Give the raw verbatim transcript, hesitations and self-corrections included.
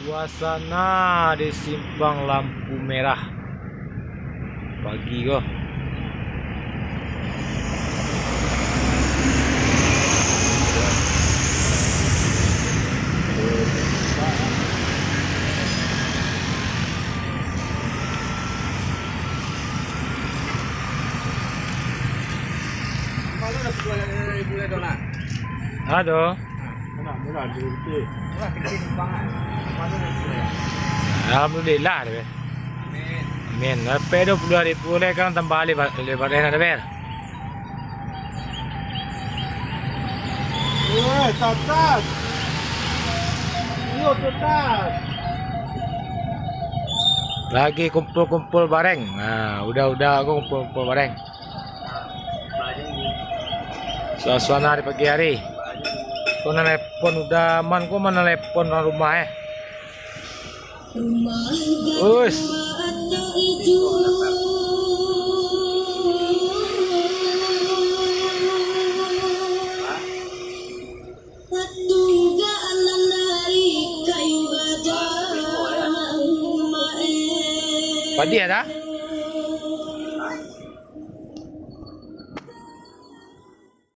Suasana di Simpang Lampu Merah pagi ko. Ado. Alhamdulillah deh. Amin. Dapek dua puluah ribu lai kan, tambah lai ba-, lai bareh nan dapek. Weh, tatas. Iyo, tatas. Lagi kumpul-kumpul bareng. Nah, udah-udah ko kumpul-kumpul bareng. Suasana di pagi hari. Ko nalepon udah aman, ko manalepon urang rumah, eh. Uis. Padi ado?